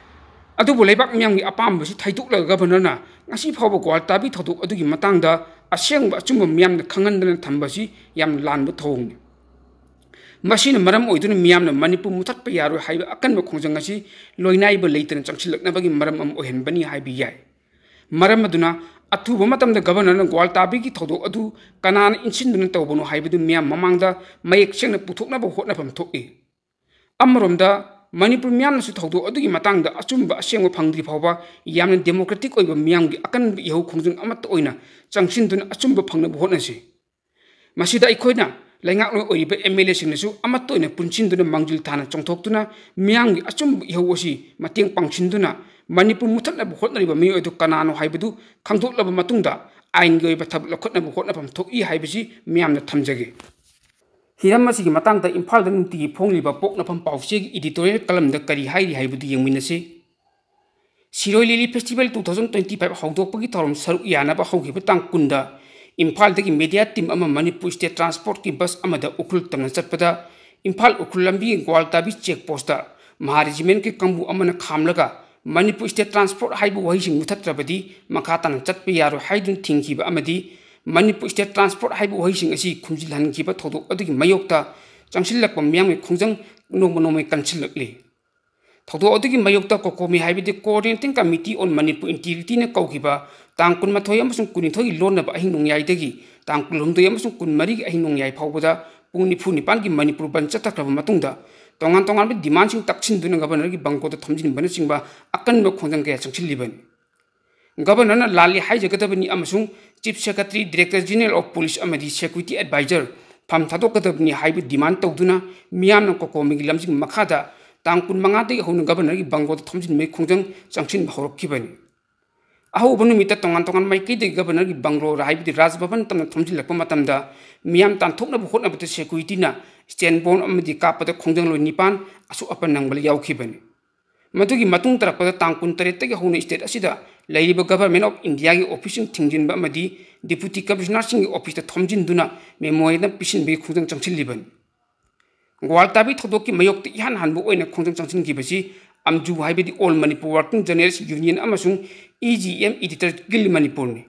ꯑꯗꯨꯕꯨ ꯂꯩꯕꯥꯛ ꯃꯤꯌꯥꯝꯒꯤ ꯑꯄꯥꯝꯕꯁꯤ ꯊꯩꯗꯣꯛꯂꯒ ꯒꯕꯔꯅꯔꯅ ꯉꯁꯤ ꯐꯥꯎꯕ ꯒ꯭ꯋꯥꯜꯇꯥꯕꯤ ꯊꯧꯗꯣꯛ ꯑꯗꯨꯒꯤ ꯃꯇꯥꯡꯗ ꯑꯁꯦꯡꯕ ꯑꯆꯨꯝꯕ ꯃꯤꯌꯥꯝꯅ ꯈꯪꯍꯟꯗꯅ ꯊꯝꯕꯁꯤ ꯌꯥꯝꯅ ꯂꯥꯟꯕ ꯊꯧꯑꯣꯡꯅꯤ꯫ ꯃꯁꯤꯅ ꯃꯔꯝ ꯑꯣꯏꯗꯨꯅ ꯃꯤꯌꯥꯝꯅ ꯃꯅꯤꯄꯨꯔ ꯃꯨꯊꯠꯄ ꯌꯥꯔꯣꯏ ꯍꯥꯏꯕ ꯑꯀꯟꯕ ꯈꯣꯡꯖꯪ ꯑꯁꯤ ꯂꯣꯏꯅꯥꯏꯕ ꯂꯩꯇꯅ ꯆꯪꯁꯤꯜꯂꯛꯅꯕꯒꯤ ꯃꯔꯝ ꯑꯃ ꯑꯣꯏꯍꯟꯕꯅꯤ ꯍꯥꯏꯕ ꯌꯥꯏ꯫ ꯃꯔꯝ ꯑꯗꯨꯅ ꯑꯊꯨꯕ ꯃꯇꯝꯗ ꯒꯕꯔꯅꯔꯅ ꯒ꯭ꯋꯥꯜꯇꯥꯕꯤꯒꯤ ꯊꯧꯗꯣꯛ ꯑꯗꯨ ꯀꯅꯥꯅ ꯏꯟꯁꯤꯟꯗꯨꯅ ꯇꯧꯕꯅꯣ ꯍꯥꯏꯕꯗꯨ ꯃꯤꯌꯥꯝ ꯃꯃꯥꯡꯗ ꯃꯌꯦꯛ ꯁꯦꯡꯅ ꯄꯨꯊꯣꯛꯅꯕ ꯍꯣꯠꯅꯐꯝ ꯊꯣꯛꯏ꯫ ꯑꯃꯔꯣꯝꯗ, ꯃꯅꯤꯄꯨꯔ ꯃꯤꯌꯥꯝꯅꯁꯨ ꯊꯧꯗꯣꯛ ꯑꯗꯨꯒꯤ ꯃꯇꯥꯡꯗ ꯑꯆꯨꯝꯕ ꯑꯁꯦꯡꯕ ꯐꯪꯗ꯭ꯔꯤ ꯐꯥꯎꯕ ꯌꯥꯝꯅ ꯗꯦꯃꯣꯀ꯭ꯔꯦꯇꯤꯛ ꯑꯣꯏꯕ ꯃꯤꯌꯥꯝꯒꯤ ꯑꯀꯟꯕ ꯏꯍꯧ ꯈꯣꯡꯖꯪ ꯑꯃꯠꯇ ꯑꯣꯏꯅ ꯆꯪꯁꯤꯟꯗꯨꯅ ꯑꯆꯨꯝꯕ ꯐꯪꯅꯕ ꯍꯣꯠꯅꯁꯤ꯫ ꯃꯁꯤꯗ ꯑꯩꯈꯣꯏꯅ ꯂꯩꯉꯥꯛꯂꯣꯏ ꯑꯣꯏꯔꯤꯕ ꯑꯦꯝ ꯑꯦꯜ ꯑꯦꯁꯤꯡꯅꯁꯨ ꯑꯃꯠꯇ ꯑꯣꯏꯅ ꯄꯨꯟꯁꯤꯟꯗꯨꯅ ꯃꯥꯡꯖꯤꯜ ꯊꯥꯅ ꯆꯣꯡꯊꯣꯛꯇꯨꯅ ꯃꯤꯌꯥꯝꯒꯤ ꯑꯆꯨꯝꯕ ꯏꯍꯧ ꯑꯁꯤ ꯃꯇꯦꯡ ꯄꯥꯡꯁꯤꯟꯗꯨꯅ ꯃꯅꯤꯄꯨꯔ ꯃꯨꯊꯠꯅꯕ ꯍꯣꯠꯅꯔꯤꯕ ꯃꯤꯑꯣꯏ ꯑꯗꯨ ꯀꯅꯥꯅꯣ ꯍꯥꯏꯕꯗꯨ ꯈꯪꯗꯣꯛꯂꯕ ꯃꯇꯨꯡꯗ ꯑꯥꯏꯟꯒꯤ ꯑꯣꯏꯕ ꯊꯕꯛ ꯂꯧꯈꯠꯅꯕ ꯍꯣꯠꯅꯐꯝ ꯊꯣꯛꯏ ꯍꯥꯏꯕꯁꯤ ꯃꯤꯌꯥꯝꯅ ꯊꯝꯖꯒꯦ꯫ ꯍꯤꯔꯝ ꯑꯁꯤꯒꯤ ꯃꯇꯥꯡꯗ ꯏꯝꯐꯥꯜꯗ ꯅꯨꯡꯇꯤꯒꯤ ꯐꯣꯡꯂꯤꯕ ꯄꯣꯛꯅꯐꯝ ꯄꯥꯎꯆꯦꯒꯤ editorial columnꯗ ꯀꯔꯤ ꯍꯥꯏꯔꯤ ꯍꯥꯏꯕꯗꯨ ꯌꯦꯡꯃꯤꯟꯅꯁꯤ꯫ Shirui lily festival two thousand twenty five ꯍꯧꯗꯣꯛꯄꯒꯤ ꯊꯧꯔꯝ ꯁꯔꯨꯛ ꯌꯥꯅꯕ ꯍꯧꯈꯤꯕ ꯇꯥꯡ ꯀꯨꯟꯗ ꯏꯝꯐꯥꯜꯗꯒꯤ ꯃꯦꯗꯤꯌꯥ ꯇꯤꯝ ꯑꯃ ꯃꯅꯤꯄꯨꯔ ꯁ꯭ꯇꯦꯠ ꯇ꯭ꯔꯥꯟꯁꯄꯣꯔꯠꯀꯤ ꯕꯁ ꯑꯃꯗ ꯎꯈ꯭ꯔꯨꯜ ꯇꯝꯅ ꯆꯠꯄꯗ ꯏꯝꯐꯥꯜ ꯎꯈ꯭ꯔꯨꯜ ꯂꯝꯕꯤꯒꯤ ꯒ꯭ꯋꯥꯜꯇꯥꯕꯤ ꯆꯦꯛ ꯄꯣꯁꯇ ꯃꯍꯥ ꯔꯦꯖꯤꯃꯦꯟꯠꯀꯤ ꯀꯥꯡꯕꯨ ꯑꯃꯅ ꯈꯥꯝꯂꯒ ꯃꯅꯤꯄꯨꯔ ꯁ꯭ꯇꯦꯠ ꯇ꯭ꯔꯥꯟꯁꯄꯣꯔꯠ ꯍꯥꯏꯕ ꯋꯥꯍꯩꯁꯤꯡ ꯃꯨꯊꯠꯇ꯭ꯔꯕꯗꯤ ꯃꯈꯥ ꯇꯥꯅ ꯆꯠꯄ ꯌꯥꯔꯣꯏ ꯍꯥꯏꯗꯨꯅ ꯊꯤꯡꯈꯤꯕ ꯑꯃꯗꯤ ꯃꯅꯤꯄꯨꯔ ꯁ꯭ꯇꯦꯠ ꯇ꯭ꯔꯥꯟꯁꯄꯣꯔꯠ ꯍꯥꯏꯕ ꯋꯥꯍꯩꯁꯤꯡ ꯑꯁꯤ ꯈꯨꯝꯖꯤꯜꯍꯟꯈꯤꯕ ꯊꯧꯗꯣꯛ ꯑꯗꯨꯒꯤ ꯃꯥꯌꯣꯛꯇ ꯆꯪꯁꯤꯜꯂꯛꯄ ꯃꯤꯌꯥꯝꯒꯤ ꯈꯣꯡꯖꯪ ꯅꯣꯡꯃ ꯅꯣꯡꯃꯒꯤ ꯀꯟꯁꯤꯜꯂꯛꯂꯤ꯫ ꯊꯧꯗꯣꯛ ꯑꯗꯨꯒꯤ ꯃꯥꯌꯣꯛꯇ ꯀꯣꯀꯣꯃꯤ ꯍꯥꯏꯕꯗꯤ Coordinating Committee on Manipur Integrityꯅ ꯀꯧꯈꯤꯕ ꯇꯥꯡ ꯀꯨꯟꯃꯥꯊꯣꯏ ꯑꯃꯁꯨꯡ ꯀꯨꯟꯅꯤꯊꯣꯏꯒꯤ ꯂꯣꯟꯅꯕ ꯑꯍꯤꯡ ꯅꯣꯡꯌꯥꯏꯗꯒꯤ ꯇꯥꯡ ꯀꯨꯟꯍꯨꯝꯗꯣꯏ ꯑꯃꯁꯨꯡ ꯀꯨꯟꯃꯔꯤꯒꯤ ꯑꯍꯤꯡ ꯅꯣꯡꯌꯥꯏ ꯐꯥꯎꯕꯗ ꯄꯨꯡ ꯅꯤꯐꯨ ꯅꯤꯄꯥꯟꯒꯤ ꯃꯅꯤꯄꯨꯔ ꯕꯟ ꯆꯠꯊꯈ꯭ꯔꯕ ꯃꯇꯨꯡꯗ ꯇꯣꯉꯥꯟ ꯇꯣꯉꯥꯟꯕ demandꯁꯤꯡ ꯇꯛꯁꯤꯟꯗꯨꯅ Governorꯒꯤ ꯕꯪꯒ꯭ꯂꯣꯗ ꯊꯣꯝꯖꯤꯟꯕꯅꯆꯤꯡꯕ ꯑꯀꯟꯕ ꯈꯣꯡꯖꯪ ꯀꯌꯥ ꯆꯪꯁꯤꯜꯂꯤꯕꯅꯤ꯫ Governorꯅ ꯂꯥꯜꯂꯤ ꯍꯥꯏꯖꯒꯗꯕꯅꯤ ꯑꯃꯁꯨꯡ Chief Secretary, Director General of Police ꯑꯃꯗꯤ Security Advisor ꯐꯝ ꯊꯥꯗꯣꯛꯀꯗꯕꯅꯤ ꯍꯥꯏꯕ demand ꯇꯧꯗꯨꯅ ꯃꯤꯌꯥꯝꯅ ꯀꯣꯀꯣꯃꯤꯒꯤ ꯂꯝꯖꯤꯡ ꯃꯈꯥꯗ ꯇꯥꯡ ꯀꯨꯟꯃꯉꯥꯗꯒꯤ ꯍꯧꯅ Governorꯒꯤ ꯕꯪꯒ꯭ꯂꯣꯗ ꯊꯣꯝꯖꯤꯟꯕꯒꯤ ꯈꯣꯡꯖꯪ ꯆꯪꯁꯤꯟꯕ ꯍꯧꯔꯛꯈꯤꯕꯅꯤ꯫ ꯑꯍꯧꯕ ꯅꯨꯃꯤꯠꯇ ꯇꯣꯉꯥꯟ ꯇꯣꯉꯥꯟꯕ ꯃꯥꯏꯀꯩꯗꯒꯤ Governorꯒꯤ ꯕꯪꯒ꯭ꯂꯣ ꯍꯥꯏꯕꯗꯤ ꯔꯥꯖ ꯚꯕꯟ ꯇꯝꯅ ꯊꯣꯝꯖꯤꯜꯂꯛꯄ ꯃꯇꯝꯗ ꯃꯤꯌꯥꯝ ꯇꯥꯟꯊꯣꯛꯅꯕ ꯍꯣꯠꯅꯕꯗ securityꯅ stand bomb ꯑꯃꯗꯤ ꯀꯥꯞꯄꯗ ꯈꯣꯡꯖꯪꯂꯣꯏ ꯅꯤꯄꯥꯟ ꯑꯁꯣꯛ ꯑꯄꯟ ꯅꯪꯕ ꯌꯥꯎꯈꯤꯕꯅꯤ꯫ ꯃꯗꯨꯒꯤ ꯃꯇꯨꯡ ꯇꯥꯔꯛꯄꯗ ꯇꯥꯡ ꯀꯨꯟꯇꯔꯦꯠꯇꯒꯤ ꯍꯧꯅ state ꯑꯁꯤꯗ ꯂꯩꯔꯤꯕ Government of Indiaꯒꯤ officeꯁꯤꯡ ꯊꯤꯡꯖꯤꯟꯕ ꯑꯃꯗꯤ Deputy Commissionerꯁꯤꯡꯒꯤ officeꯇ ꯊꯣꯝꯖꯤꯟꯗꯨꯅ memorandum ꯄꯤꯁꯤꯟꯕꯒꯤ ꯈꯣꯡꯖꯪ ꯆꯪꯁꯤꯜꯂꯤꯕꯅꯤ꯫ ꯒ꯭ꯋꯥꯜꯇꯥꯕꯤ ꯊꯧꯗꯣꯛꯀꯤ ꯃꯥꯌꯣꯛꯇ ꯏꯍꯥꯟ ꯍꯥꯟꯕ ꯑꯣꯏꯅ ꯈꯣꯡꯖꯪ ꯆꯪꯁꯤꯟꯈꯤꯕꯁꯤ ꯑꯝꯖꯨ ꯍꯥꯏꯕꯗꯤ All Manipur Working Journalist Union ꯑꯃꯁꯨꯡ E G M Editor Guild ꯃꯅꯤꯄꯨꯔꯅꯤ꯫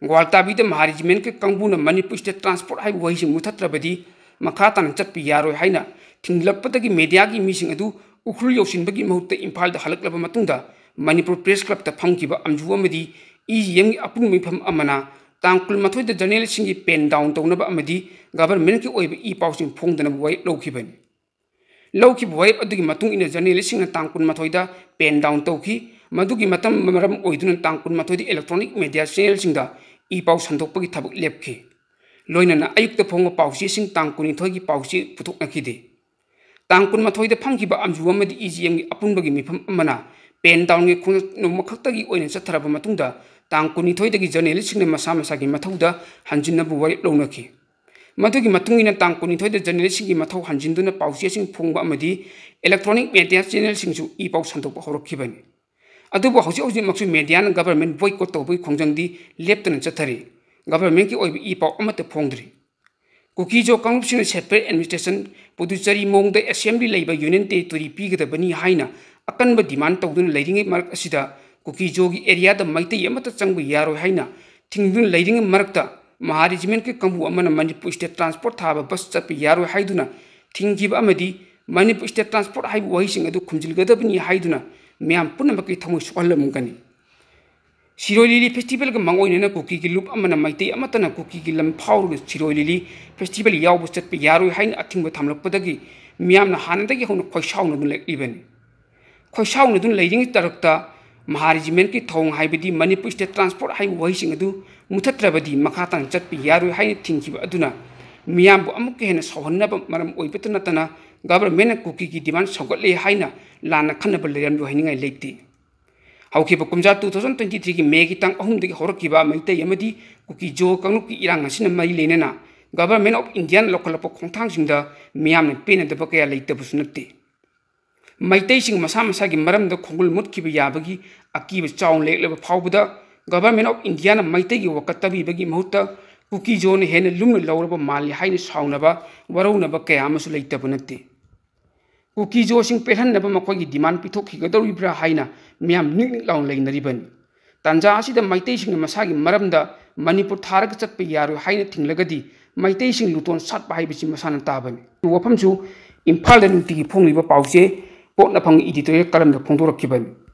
ꯒ꯭ꯋꯥꯜꯇꯥꯕꯤꯗ ꯃꯍꯥ regimentꯀꯤ ꯀꯥꯡꯕꯨꯅ Manipur State Transport ꯍꯥꯏꯕ ꯋꯥꯍꯩꯁꯤ ꯃꯨꯊꯠꯇ꯭ꯔꯕꯗꯤ ꯃꯈꯥ ꯇꯥꯅ ꯆꯠꯄ ꯌꯥꯔꯣꯏ ꯍꯥꯏꯅ ꯊꯤꯡꯂꯛꯄꯗꯒꯤ mediaꯒꯤ ꯃꯤꯁꯤꯡ ꯑꯗꯨ ꯎꯈ꯭ꯔꯨꯜ ꯌꯧꯁꯤꯟꯕꯒꯤ ꯃꯍꯨꯠꯇ ꯏꯝꯐꯥꯜꯗ ꯍꯜꯂꯛꯂꯕ ꯃꯇꯨꯡꯗ ꯃꯅꯤꯄꯨꯔ Press Clubꯇ ꯐꯝꯈꯤꯕ ꯑꯝꯖꯨ ꯑꯃꯗꯤ E G Mꯒꯤ ꯑꯄꯨꯟꯕ ꯃꯤꯐꯝ ꯑꯃꯅ ꯇꯥꯡ ꯀꯨꯟꯃꯥꯊꯣꯏꯗ journalistꯁꯤꯡꯒꯤ pen down ꯇꯧꯅꯕ ꯑꯃꯗꯤ governmentꯀꯤ ꯑꯣꯏꯕ ꯏ ꯄꯥꯎꯁꯤꯡ ꯐꯣꯡꯗꯅꯕ ꯋꯥꯔꯦꯞ ꯂꯧꯈꯤꯕꯅꯤ꯫ ꯂꯧꯈꯤꯕ ꯋꯥꯔꯦꯞ ꯑꯗꯨꯒꯤ ꯃꯇꯨꯡ ꯏꯟꯅ journalistꯁꯤꯡꯅ ꯇꯥꯡ ꯀꯨꯟꯃꯥꯊꯣꯏꯗ pen down ꯇꯧꯈꯤ꯫ ꯃꯗꯨꯒꯤ ꯃꯇꯝ ꯃꯔꯝ ꯑꯣꯏꯗꯨꯅ ꯇꯥꯡ ꯀꯨꯟꯃꯥꯊꯣꯏꯗ electronic media channelꯁꯤꯡꯗ ꯏ ꯄꯥꯎ ꯁꯟꯗꯣꯛꯄꯒꯤ ꯊꯕꯛ ꯂꯦꯞꯈꯤ꯫ ꯂꯣꯏꯅꯅ ꯑꯌꯨꯛꯇ ꯐꯣꯡꯕ ꯄꯥꯎꯆꯦꯁꯤꯡ ꯇꯥꯡ ꯀꯨꯟꯅꯤꯊꯣꯏꯒꯤ ꯄꯥꯎꯆꯦ ꯄꯨꯊꯣꯛꯅꯈꯤꯗꯦ꯫ ꯇꯥꯡ ꯀꯨꯟꯃꯥꯊꯣꯏꯗ ꯐꯝꯈꯤꯕ ꯑꯝꯖꯨ ꯑꯃꯗꯤ E G Mꯒꯤ ꯑꯄꯨꯟꯕꯒꯤ ꯃꯤꯐꯝ ꯑꯃꯅ pen downꯒꯤ ꯈꯣꯡꯖꯪ ꯅꯣꯡꯃꯈꯛꯇꯒꯤ ꯑꯣꯏꯅ ꯆꯠꯊꯔꯕ ꯃꯇꯨꯡꯗ ꯇꯥꯡ ꯀꯨꯟꯅꯤꯊꯣꯏꯗꯒꯤ journalistꯁꯤꯡꯅ ꯃꯁꯥ ꯃꯁꯥꯒꯤ ꯃꯊꯧꯗ ꯍꯟꯖꯤꯟꯅꯕ ꯋꯥꯔꯦꯞ ꯂꯧꯅꯈꯤ꯫ ꯃꯗꯨꯒꯤ ꯃꯇꯨꯡ ꯏꯟꯅ ꯇꯥꯡ ꯀꯨꯟꯅꯤꯊꯣꯏꯗ journalistꯁꯤꯡꯒꯤ ꯃꯊꯧ ꯍꯟꯖꯤꯟꯗꯨꯅ ꯄꯥꯎꯆꯦꯁꯤꯡ ꯐꯣꯡꯕ ꯑꯃꯗꯤ electronic media channelꯁꯤꯡꯁꯨ ꯏ ꯄꯥꯎ ꯁꯟꯗꯣꯛꯄ ꯍꯧꯔꯛꯈꯤꯕꯅꯤ꯫ ꯑꯗꯨꯕꯨ ꯍꯧꯖꯤꯛ ꯍꯧꯖꯤꯛꯃꯛꯁꯨ mediaꯅ government boycott ꯇꯧꯕꯒꯤ ꯈꯣꯡꯖꯪꯗꯤ ꯂꯦꯞꯇꯅ ꯆꯠꯊꯔꯤ꯫ Governmentꯀꯤ ꯑꯣꯏꯕ ꯏ ꯄꯥꯎ ꯑꯃꯠꯇ ꯐꯣꯡꯗ꯭ꯔꯤ꯫ ꯀꯨꯀꯤꯖꯣ ꯀꯥꯡꯂꯨꯞꯁꯤꯡꯅ separate administration, ꯄꯨꯗꯨꯆꯦꯔꯤ ꯃꯑꯣꯡꯗ assembly ꯂꯩꯕ union territory ꯄꯤꯒꯗꯕꯅꯤ ꯍꯥꯏꯅ ꯑꯀꯟꯕ demand ꯇꯧꯗꯨꯅ ꯂꯩꯔꯤꯉꯩ ꯃꯔꯛ ꯑꯁꯤꯗ ꯀꯨꯀꯤꯖꯣꯒꯤ areaꯗ ꯃꯩꯇꯩ ꯑꯃꯠꯇ ꯆꯪꯕ ꯌꯥꯔꯣꯏ ꯍꯥꯏꯅ ꯊꯤꯡꯗꯨꯅ ꯂꯩꯔꯤꯉꯩ ꯃꯔꯛꯇ ꯃꯍꯥ regimentꯀꯤ ꯀꯥꯡꯕꯨ ꯑꯃꯅ Manipur State Transport ꯊꯥꯕ bus ꯆꯠꯄ ꯌꯥꯔꯣꯏ ꯍꯥꯏꯗꯨꯅ ꯊꯤꯡꯈꯤꯕ ꯑꯃꯗꯤ ꯃꯅꯤꯄꯨꯔ ꯁ꯭ꯇꯦꯠ ꯇ꯭ꯔꯥꯟꯁꯄꯣꯔꯠ ꯍꯥꯏꯕ ꯋꯥꯍꯩꯁꯤꯡ ꯑꯗꯨ ꯈꯨꯝꯖꯤꯜꯒꯗꯕꯅꯤ ꯍꯥꯏꯗꯨꯅ ꯃꯤꯌꯥꯝ ꯄꯨꯝꯅꯃꯛꯀꯤ ꯊꯃꯣꯏ ꯁꯣꯛꯍꯜꯂꯝꯒꯅꯤ꯫ ꯁꯤꯔꯣꯏ ꯂꯤꯂꯤ ꯐꯦꯁꯇꯤꯚꯦꯜꯒ ꯃꯥꯡꯑꯣꯏꯅꯅ ꯀꯨꯀꯤꯒꯤ ꯂꯨꯞ ꯑꯃꯅ ꯃꯩꯇꯩ ꯑꯃꯠꯇꯅ ꯀꯨꯀꯤꯒꯤ ꯂꯝ ꯐꯥꯎꯔꯒ ꯁꯤꯔꯣꯏ ꯂꯤꯂꯤ ꯐꯦꯁꯇꯤꯚꯦꯜ ꯌꯥꯎꯕ ꯆꯠꯄ ꯌꯥꯔꯣꯏ ꯍꯥꯏꯅ ꯑꯊꯤꯡꯕ ꯊꯝꯂꯛꯄꯗꯒꯤ ꯃꯤꯌꯥꯝꯅ ꯍꯥꯟꯅꯗꯒꯤ ꯍꯧꯅ ꯈꯣꯏꯁꯥꯎꯅꯗꯨꯅ ꯂꯩꯔꯤꯕꯅꯤ꯫ ꯈꯣꯏꯁꯥꯎꯅꯗꯨꯅ ꯂꯩꯔꯤꯉꯩ ꯇꯔꯛꯇ ꯃꯍꯥ ꯔꯤꯖꯤꯃꯦꯟꯠꯀꯤ ꯊꯧꯑꯣꯡ ꯍꯥꯏꯕꯗꯤ ꯃꯅꯤꯄꯨꯔ ꯁ꯭ꯇꯦꯠ ꯇ꯭ꯔꯥꯟꯁꯄꯣꯔꯠ ꯍꯥꯏꯕ ꯋꯥꯍꯩꯁꯤꯡ ꯑꯗꯨ ꯃꯨꯊꯠꯇ꯭ꯔꯕꯗꯤ ꯃꯈꯥ ꯇꯥꯅ ꯆꯠꯄ ꯌꯥꯔꯣꯏ ꯍꯥꯏꯅ ꯊꯤꯡꯈꯤꯕ ꯑꯗꯨꯅ ꯃꯤꯌꯥꯝꯕꯨ ꯑꯃꯨꯛꯀ ꯍꯦꯟꯅ ꯁꯥꯎꯍꯟꯅꯕ ꯃꯔꯝ ꯑꯣꯏꯕꯇ ꯅꯠꯇꯅ ꯒꯚꯔꯟꯃꯦꯟꯠꯅ ꯀꯨꯀꯤꯒꯤ ꯗꯤꯃꯥꯟ ꯁꯧꯒꯠꯂꯦ ꯍꯥꯏꯅ ꯂꯥꯟꯅ ꯈꯟꯅꯕ ꯂꯩꯔꯝꯂꯣꯏ ꯍꯥꯏꯅꯤꯡꯉꯥꯏ ꯂꯩꯇꯦ꯫ ꯍꯧꯈꯤꯕ ꯀꯨꯝꯖꯥ ꯇꯨ ꯊꯥꯎꯖꯟ ꯇ꯭ꯋꯦꯟꯇꯤ ꯊ꯭ꯔꯤꯒꯤ ꯃꯦꯒꯤ ꯇꯥꯡ ꯑꯍꯨꯝꯗꯒꯤ ꯍꯧꯔꯛꯈꯤꯕ ꯃꯩꯇꯩ ꯑꯃꯗꯤ ꯀꯨꯀꯤ ꯖꯣ ꯀꯥꯡꯂꯨꯞꯀꯤ ꯏꯔꯥꯡ ꯑꯁꯤꯅ ꯃꯔꯤ ꯂꯩꯅꯅ ꯒꯚꯔꯟꯃꯦꯟꯠ ꯑꯣꯐ ꯏꯟꯗꯤꯌꯥꯅ ꯂꯧꯈꯠꯂꯛꯄ ꯈꯣꯡꯊꯥꯡꯁꯤꯡꯗ ꯃꯤꯌꯥꯝꯅ ꯄꯦꯟꯅꯗꯕ ꯀꯌꯥ ꯂꯩꯇꯕꯁꯨ ꯅꯠꯇꯦ꯫ ꯃꯩꯇꯩꯁꯤꯡ ꯃꯁꯥ ꯃꯁꯥꯒꯤ ꯃꯔꯝꯗ ꯈꯣꯡꯒꯨꯜ ꯃꯨꯠꯈꯤꯕ ꯌꯥꯕꯒꯤ ꯑꯀꯤꯕ ꯆꯥꯎꯅ ꯂꯩꯔꯛꯂꯕ ꯐꯥꯎꯕꯗ ꯒꯚꯔꯟꯃꯦꯟꯠ ꯑꯣꯐ ꯏꯟꯗꯤꯌꯥꯅ ꯃꯩꯇꯩꯒꯤ ꯋꯥꯀꯠ ꯇꯥꯕꯤꯕꯒꯤ ꯃꯍꯨꯠꯇ ꯀꯨꯀꯤ ꯖꯣꯅ ꯍꯦꯟꯅ ꯂꯨꯝꯅ ꯂꯧꯔꯕ ꯃꯥꯜꯂꯤ ꯍꯥꯏꯅ ꯁꯥꯎꯅꯕ, ꯋꯥꯔꯧꯅꯕ ꯀꯌꯥ ꯑꯃꯁꯨ ꯂꯩꯇꯕ ꯅꯠꯇꯦ꯫ ꯀꯨꯀꯤ ꯖꯣꯁꯤꯡ ꯄꯦꯜꯍꯟꯅꯕ ꯃꯈꯣꯏꯒꯤ ꯗꯤꯃꯥꯟ ꯄꯤꯊꯣꯛꯈꯤꯒꯗꯧꯔꯤꯕ꯭ꯔꯥ ꯍꯥꯏꯅ ꯃꯤꯌꯥꯝ ꯅꯤꯛ ꯅꯤꯛ ꯂꯥꯎꯅ ꯂꯩꯅꯔꯤꯕꯅꯤ꯫ ꯇꯥꯟꯖꯥ ꯑꯁꯤꯗ ꯃꯩꯇꯩꯁꯤꯡꯅ ꯃꯁꯥꯒꯤ ꯃꯔꯝꯗ ꯃꯅꯤꯄꯨꯔ ꯊꯥꯔꯒ ꯆꯠꯄ ꯌꯥꯔꯣꯏ ꯍꯥꯏꯅ ꯊꯤꯡꯂꯒꯗꯤ ꯃꯩꯇꯩꯁꯤꯡ ꯂꯨꯇꯣꯟ ꯁꯥꯠꯄ ꯍꯥꯏꯕꯁꯤ ꯃꯁꯥꯅ ꯇꯥꯕꯅꯤ꯫ ꯋꯥꯐꯝꯁꯨ ꯏꯝꯐꯥꯜꯗ ꯅꯨꯡꯇꯤꯒꯤ ꯐꯣꯡꯂꯤꯕ ꯄꯥꯎꯆꯦ ꯄꯣꯛꯅꯐꯝ editorial columnꯗ ꯐꯣꯡꯗꯣꯔꯛꯈꯤꯕꯅꯤ꯫